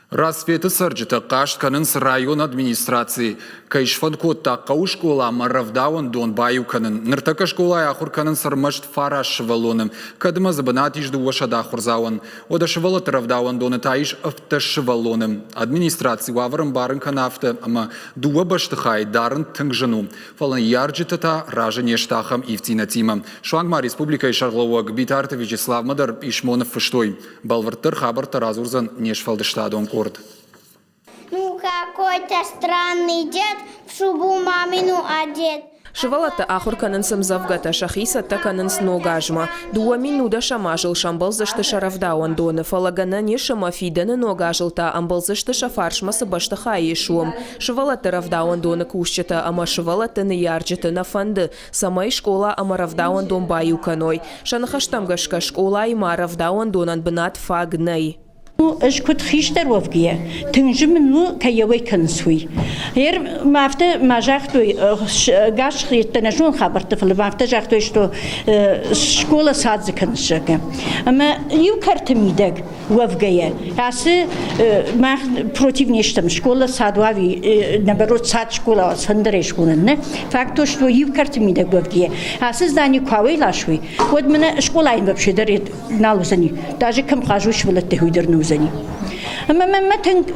Рассветы цӕрджытӕ хъаст кӕнынц районы администраци, кӕй сфӕнд кодта хъӕуы скъоламӕ рӕвдауӕндон баиу кӕнын. Ныртӕккӕ скъолайы ахуыр кӕнынц ӕрмӕст фараст сывӕллоны, кӕд ӕмӕ дзы бынат ис 200 ахуырдзауӕн. Уӕдӕ сывӕллӕтты рӕвдауӕндоны та ис 17 сывӕллоны. Администраци уавӕр ӕмбарын кӕны афтӕ, ӕмӕ дыууӕ бӕстыхайы дарын тынг зын у. Фӕлӕ ныййарджытӕ та разы не сты ахӕм ивддзинӕдтимӕ. Суанг ма республикӕйы сӕргълӕууӕг Битарты Вячеславмӕ дӕр писмо ныффыстой. Бӕлвырддӕр хабӕрттӕ радзурдзӕн не сфӕлдыстадон къорд. Ну, какой-то странный дед в шубу мамину одет. Сывӕллӕттӕ ахуыр кӕнынц ӕмдзӕвгӕтӕ, сӕхи цӕттӕ кӕнынц ног азмӕ. 2010 азыл сӕмбӕлдзысты сӕ рӕвдауӕндоны, фӕлӕ гӕнӕн ис ӕмӕ фидӕны ног азыл та ӕмбӕлдзысты сӕ фарсмӕ цы бӕстыхай ис, уым. Сывӕллӕтты рӕвдауӕндоны кусджытӕ ӕмӕ сывӕллӕтты ныййарджыты нӕ фӕнды, цӕмӕй скъола ӕмӕ рӕвдауӕндон баиу кӕной. Сӕ ныхӕстӕм гӕсгӕ, скъолайы ма рӕвдауӕндонӕн бынат фаг нӕй. Ӕз куыд хистӕр уӕвгӕйӕ, тынг зын мын у, кӕй йӕ уӕй кӕнынц, уый. Ер ма афтӕ ма загътой, гас йедтӕ нӕ зонын хабӕртты, фӕлӕ ма афтӕ загътой, что школа садзы кӕнынц, зӕгъгӕ. Ӕмӕ иу кӕрты мидӕг уӕвгӕйӕ, ацы мах против не стӕм, школа сад уави, наоборот, сад школа цӕндӕрӕй схонын, нӕ? Факт то, что иу кӕрты мидӕг уӕвгӕйӕ, ацы здание куы ауӕйласой, уӕд мӕнӕ скъолайы вообще дӕр нал уыдзӕни, даже кӕм хъазой сывӕллӕттӕ, уый дӕр нӕ уыдзӕни. Ӕмӕ мӕнмӕ тынг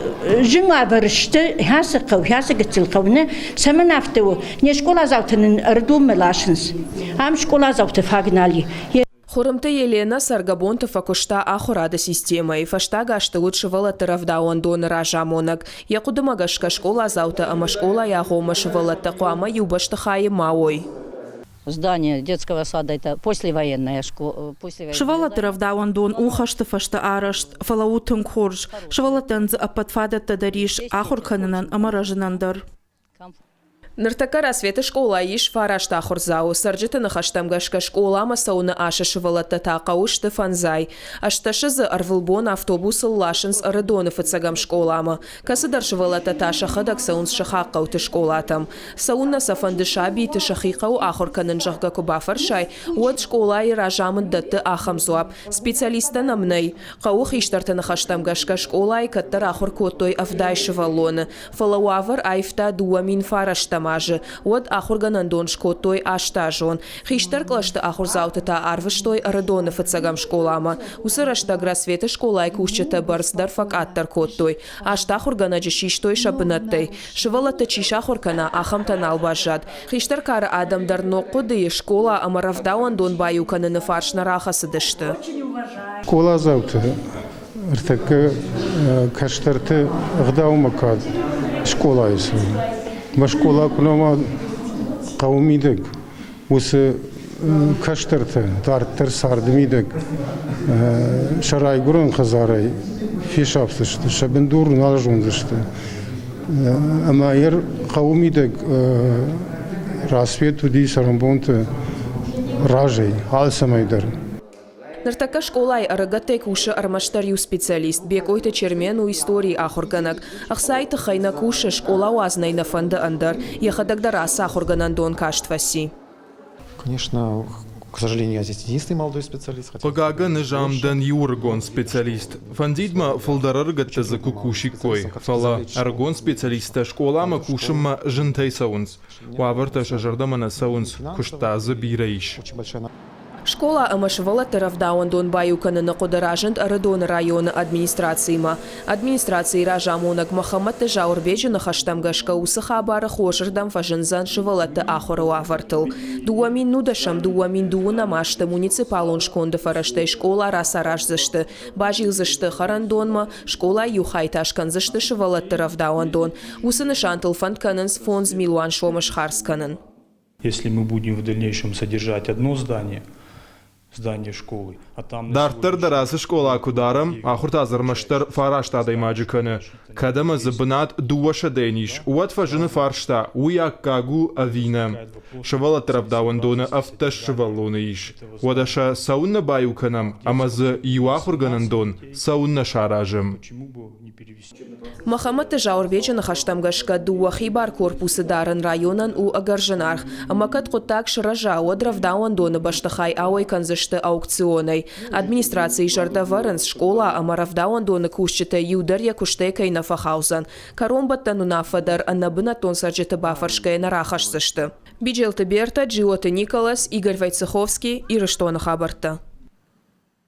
зын уавӕр сты ацы хъӕу, ацы гыццыл хъӕу, нӕ? Цӕмӕн афтӕ у? Не скъоладзаутӕ нын ӕрдоммӕ ласынц. Ам скъоладзаутӕ фаг нал и. Хуырымты Еленӕ цӕргӕбонты фӕкуыста ахуырады системӕйы, фӕстаг азты уыд сывӕллӕтты рӕвдауӕндоны разамонӕг. Йӕ хъуыдымӕ гӕсгӕ скъоладзаутӕ ӕмӕ скъолайы агъоммӕ сывӕллӕттӕ хъуамӕ иу бӕстыхайы ма уой. Здание детского сада это послевоенная школа. Сывӕллӕтты рӕвдауӕндон у хӕсты фӕстӕ арӕзт, фӕлӕ у тынг хорз. Сывӕллӕттӕн дзы ӕппӕт фадӕттӕ дӕр ис ахуыр кӕнынӕн ӕмӕ рӕзынӕн дӕр. Ныртӕккӕ Рассветы скъолайы ис фараст ахуырдзауы. Цӕрджыты ныхӕстӕм гӕсгӕ скъоламӕ цӕуыны асы сывӕллӕттӕ та хъӕуы сты фӕндзай. Ӕстдӕсы дзы ӕрвылбон автобусыл ласынц Ӕрыдоны фыццӕгӕм скъоламӕ. Кӕцыдӕр сывӕллӕттӕ та сӕхӕдӕг цӕуынц сыхаг хъӕуты скъолатӕм. Цӕуыннӕ сӕ фӕнды сабиты сӕхи хъӕуы ахуыр кӕнын, зӕгъгӕ, куы бафӕрсай, уӕд скъолайы разамынд дӕтты ахӕм дзуапп: специалисттӕ нӕм нӕй. Хъӕуы хистӕрты ныхӕстӕм гӕсгӕ скъолайы кӕддӕр ахуыр кодтой 70 сывӕллоны. Фӕлӕ уавӕр аивта 2009 азы, уӕд ахуыргӕнӕндон скодтой астазон. Хистӕр кълӕсты ахуырдзауты та арвыстой Ӕрыдоны фыццӕгӕм скъоламӕ. Уыцы рӕстӕг Рассветы скъолайы кусджытӕ бӕрц дӕр фӕкъаддӕр кодтой. Аст ахуыргӕнӕджы систой сӕ бынӕттӕй. Сывӕллӕтты чи сахуыр кӕна, ахӕмтӕ нал баззад. Хистӕр кары адӕм дӕр ног хъуыдыйы скъола ӕмӕ рӕвдауӕндон баиу кӕныны фарс нӕ рахӕцыдысты. Скъоладзауты ӕртӕккӕ кӕстӕрты ӕгъдаумӕ кӕд скъолайы цӕуы. Мӕ скъола куы нӕма хъӕуы мидӕг, уыцы кӕстӕртӕ дарддӕр царды мидӕг сӕ райгуырӕн хӕдзарӕй фесӕфдзысты, сӕ бындур нал зондзысты. Ӕмӕ йӕ хъӕуы мидӕг рассвет уыди цӕрӕнбонты разӕй алцӕмӕй дӕр. Ныртӕккӕ скъолайы ӕрыгӕттӕй кусы ӕрмӕстдӕр иу специалист Бекъойты Чермен у историйы ахуыргӕнӕг. Ӕхцайы тыххӕй нӕ кусы, скъола уадзын ӕй нӕ фӕнды ӕндӕр. Йӕхӕдӕг дӕр ацы ахуыргӕнӕндон каст фӕци. Конечно, к сожалению, я здесь единственный молодой специалист. Хъыгагӕн, ӕз ам дӕн иу ӕрыгон специалист. Фӕндид мӕ фылдӕр ӕрыгӕттӕ дзы куы кусиккой, фӕлӕ ӕрыгон специалисттӕ скъоламӕ кусынмӕ зынтӕй цӕуынц. Уавӕртӕ сӕ зӕрдӕмӕ нӕ цӕуынц, куыст та дзы бирӕ ис. Скъола ӕмӕ сывӕллӕтты рӕвдауӕндон баиу кӕныны хъуыды разынд Ӕрыдоны районы администрациимӕ. Администрацийы разамонӕг Мӕхӕмӕтты Зауырбеджы ныхӕстӕм гӕсгӕ уыцы хабары хорзырдӕм фӕзындзӕн сывӕллӕтты ахуыры уавӕртыл. 2010-ӕм 2009 азты муниципалон сконды фӕрӕзтӕй скъола рацараздзысты, базилдзысты хӕрӕндонмӕ, скъолайы иу хай та скӕндзысты сывӕллӕтты рӕвдауӕндон. Уыцы нысантыл фӕнд кӕнынц 5 милуан сомы схардз кӕнын. Если мы будем в дальнейшем содержать одно здание, здание школы, а там... Дарддӕр дӕр ацы скъола куы дарӕм, ахуыр та дзы ӕрмӕстдӕр фараст адӕймаджы кӕны. Кӕд ӕмӕ дзы бынат дыууӕсӕдӕйӕн ис, уӕд фӕзыны фарста, уый аккаг у ӕви нӕ. Сывӕллӕтты рӕвдауӕндоны 17 сывӕллоны ис. Уӕдӕ сӕ цӕуыннӕ баиу кӕнӕм ӕмӕ дзы иу ахуыргӕнӕндон цӕуыннӕ саразӕм? Мӕхӕмӕтты Зауырбеджы ныхӕстӕм гӕсгӕ, дыууӕ хибар корпусы дарын районӕн у ӕгӕр зынаргъ, ӕмӕ кӕд хъуыддаг сырӕза, уӕд рӕвдауӕндоны бӕстыхай ауӕй кӕндзысты. балхӕндзысты аукционӕй. Администрацийы зӕрдӕ вӕрынц, скъола ӕмӕ рӕвдауӕндоны кусджытӕй иу дӕр йӕ куыстӕй кӕй нӕ фӕхаудзӕн. Кӕронбӕттӕн уынаффӕ дӕр ӕнӕбынӕттон цӕрджыты бафӕрсгӕйӕ нӕ рахӕсдзысты. Биджелты Берта, Джиоты Николас, Игорь Войцеховский, Ирыстоны хабӕрттӕ.